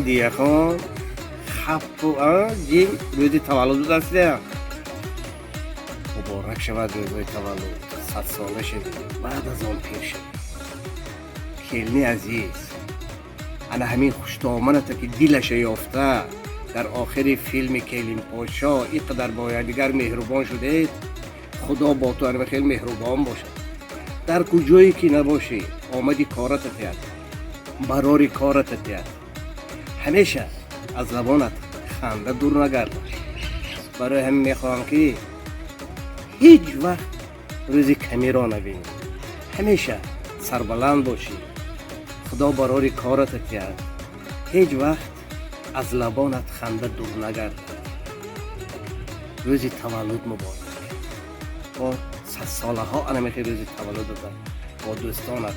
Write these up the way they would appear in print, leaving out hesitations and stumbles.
Дияхон хаппу ҷим рӯзи таваллуд будастия. Муборак шавад рӯзои таваллуд, 100-сола шавӣ, баъд аз он пир шавӣ. Келни азиз, ана ҳамин хуштоманата, ки дилаша ёфта, дар охири филми Келинподшо ин қадар бо якдигар меҳрубон шудед, Худо бо ту ана хел меҳрубон бошад. Дар куҷое ки набошӣ, омади кората тиҳад, барори кората тиҳад. Ҳамеша аз лабонат ханда дур нагардад. Барои ҳамин мехоҳам, ки ҳеҷ вақт рӯзи камиро набинӣ, ҳамеша сарбаланд бошӣ. Худо барори кората тиҳад, ҳеҷ вақт аз лабонат ханда дур нагардад. Рӯзи таваллуд муборак. Бо садсолаҳо ана мехел рӯзи таваллудата бо дӯстонат,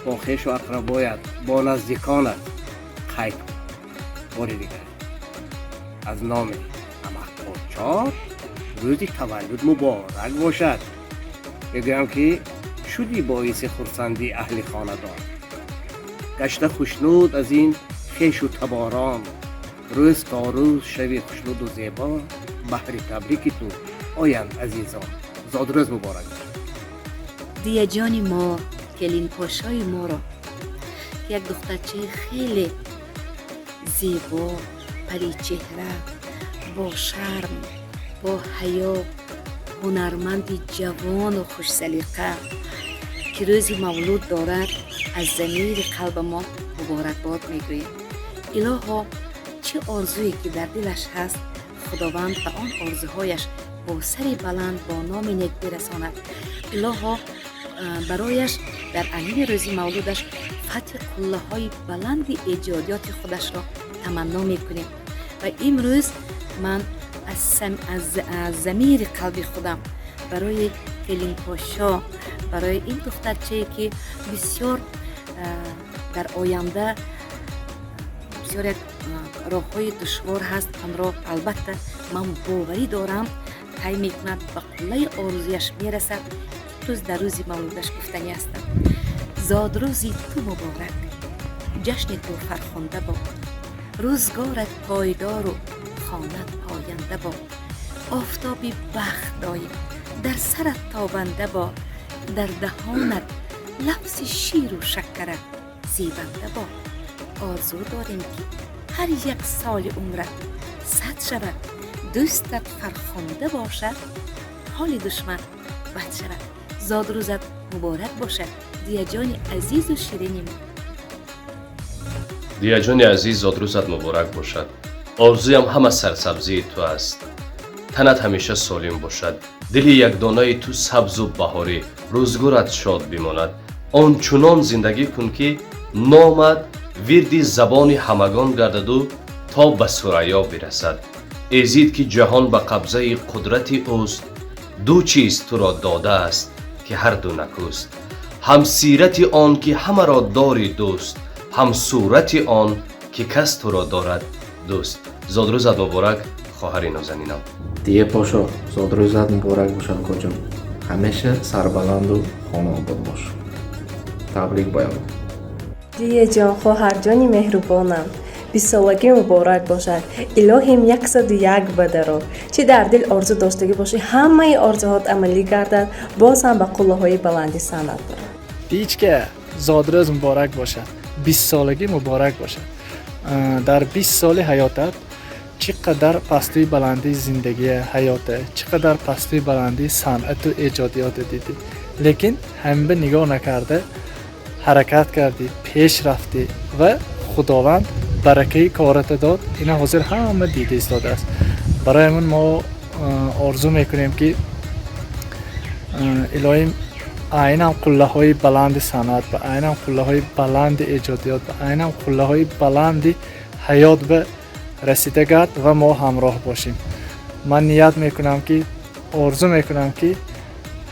бо хешу ақрабоят, бо наздиконат қайд кун. Бори дигар аз номи амакподшоҳ рӯзи таваллуд муборак бошад. Мегӯям, ки шудӣ боиси хурсандии аҳли хонадон, гашта хушнуд аз ин хешу таборон. Рӯз то рӯз шави хушнуду зебо, баҳри табрики ту оянд азизон. Зодрӯз муборак. Дияҷони мо, келинпошои моро, ки як духтарчаи хеле зебо, паричеҳра, бо шарм, бо ҳаё, ҳунарманди ҷавону хушсалиқа, ки рӯзи мавлуд дорад, аз замири қалбамон муборакбод мегӯем. Илоҳо, чӣ орзуе ки дар дилаш ҳаст, Худованд ба он орзуҳояш бо сари баланд, бо номи нек бирасонад. Илоҳо, барояш дар айни рӯзи мавлудаш фатҳи қуллаҳои баланди эҷодиёти худашро таманно мекунем. Ва имрӯз ман аз замири қалби худам барои келинпошо, барои ин духтарчае, ки бисёр дар оянда бисёр як роҳҳои душвор ҳаст, онро албатта ман боварӣ дорам, тай мекунад, ба қуллаи орзуяш мерасад, рӯз дар рӯзи мавлудаш гуфтанӣ ҳастам: зодрӯзи ту муборак, ҷашни ту фархунда бод, рӯзгорат пойдору хонат поянда бод, офтоби бахт доим дар сарат тобанда бод, дар даҳонат лафзи ширу шаккара зебанда бод. Орзу дорем, ки ҳар як соли умрат 100 шавад, дӯстат фархунда бошад, ҳоли душман бад шавад. Зодрӯзат муборак бошад, Дияҷони азизу ширини мо. Дияҷони азиз, зодрӯзат муборак бошад. Орзуям ҳама сарсабзии ту аст. Танат ҳамеша солим бошад, дили якдонаи ту сабзу баҳорӣ, рӯзгорат шод бимонад. Он чунон зиндагӣ кун, ки номат вирди забони ҳамагон гардаду то ба Сурайё бирасад. Эзид, ки ҷаҳон ба қабзаи қудрати ӯст, ду чиз туро додааст, ки ҳарду накӯст: ҳам сирати он, ки ҳамаро дори дӯст, ҳам сурати он, ки кас туро дорад дӯст. Зодрӯзат муборак, хоҳари нозанинам. Дия Пошо, зодрӯзат муборак бошад, укоҷон. Ҳамеша сарбаланду хонаобод бош. Табрик баён. Дияҷон, хоҳарҷони меҳрубонам, 20-солагӣ муборак бошад. Илоҳим, 101 ба даро. Чӣ дар дил орзу доштагӣ бошӣ, ҳамаи орзуҳот амалӣ гардад, боз ҳам ба қуллаҳои баланди санъат барад. Дичка, зодрӯз муборак бошад, 20-солагӣ муборак бошад. Дар 20 соли ҳаётат чӣ қадар пастии баландии зиндагия, ҳаёта, чӣ қадар пастии баландии санъату эҷодиёте дидӣ, лекин ҳамба нигоҳ накарда ҳаракат кардӣ, пеш рафтӣ ва Худованд баракаи кората дод. Ина ҳозир ҳама дида истодааст. Барои ҳамин мо орзу мекунем, ки илоҳим айнан қуллаҳои баланди санъат ба, айнан қуллаҳои баланди эҷодиёт ба, айнан қуллаҳои баланди ҳаёт ба расида гард ва мо ҳамроҳ бошем. Ман ният мекунам, ки орзу мекунам, ки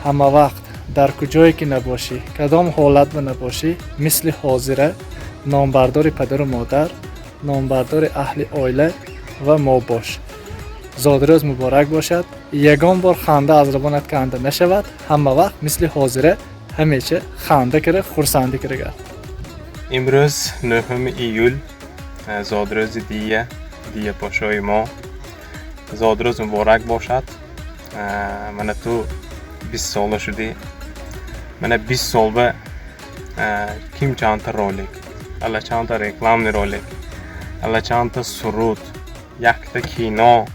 ҳама вақт дар куҷое ки набошӣ, кадом ҳолат ба набошӣ, мисли ҳозира номбардори падару модар, номбардори аҳли оила ва мо бош. Зодрӯз муборак бошад. Ягон бор ханда аз лабонат канда нашавад. Ҳама вақт мисли ҳозира ҳамеша ханда кира, хурсандӣ кира гард. Имрӯз 9 июл. Зодрӯзи Дия, Дия пошои мо. Зодрӯз муборак бошад. Мана ту 20 сола шудӣ. Мана 20 солба ким чандта ролик, ала чандта рекламный ролик, ала чандта суруд, якта кино.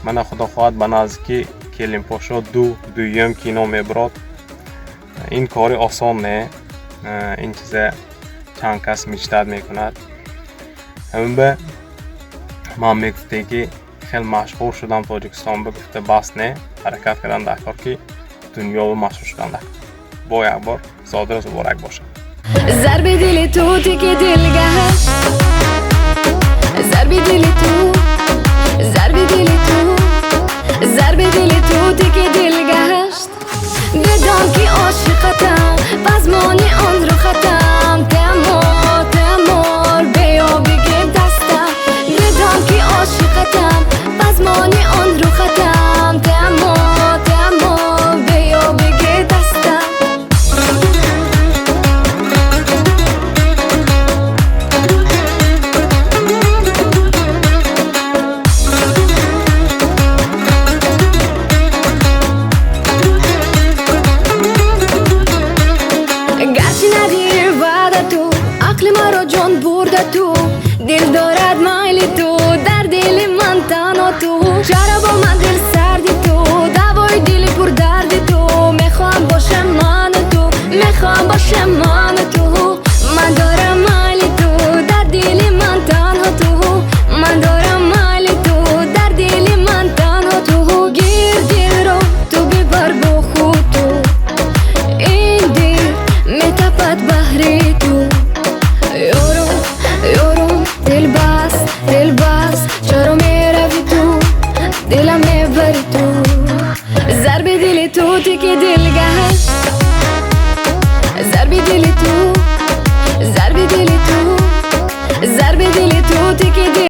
Мана худо хоҳад, ба наздикӣ Келинпошо ду, дуюм кино мебурод. Ин кори осон не, ин чиза чанд кас мечтать мекунад. Ҳамин ба ман мегуфте, ки хел машҳур шудам Тоҷикистон ба гуфта бас не, ҳаракат кардам дар кор, ки дунёро машҳур шудам дар кор. Бо як бор зодрӯз муборак бошад. Зарби дили ту тики дил гашт, зарби дили ту, зарби дили ту, зарби дили ту тики дил гашт. Бидон ки ошиқатам, пазмони он рухатам. Те амор, те амор, биё бигир дастам. Бидон ки ошиқатам, пазмони он рухатам. Те амор, те амор, биё бигир дастам. Гарчи надир ваъда ту, ақли маро ҷон бурда ту, дил дорад майли ту, дар дили ман танҳо ту. Чаро бо ман дил сарди ту, давои дили пурдарди ту? Мехоҳам бошам ману ту, мехоҳам бошам ману ту. Ман дорам майли ту, дар дили ман танҳо ту. Ман дорам майли ту, дар дили ман танҳо ту. Гир дилро ту бибар бо худ ту, ин дил метапад баҳри ту. Ёрум, ёрум, дилбас, дилбас, чаро мерави ту, дилам мебари ту. Зарби дили ту тики дил гашт.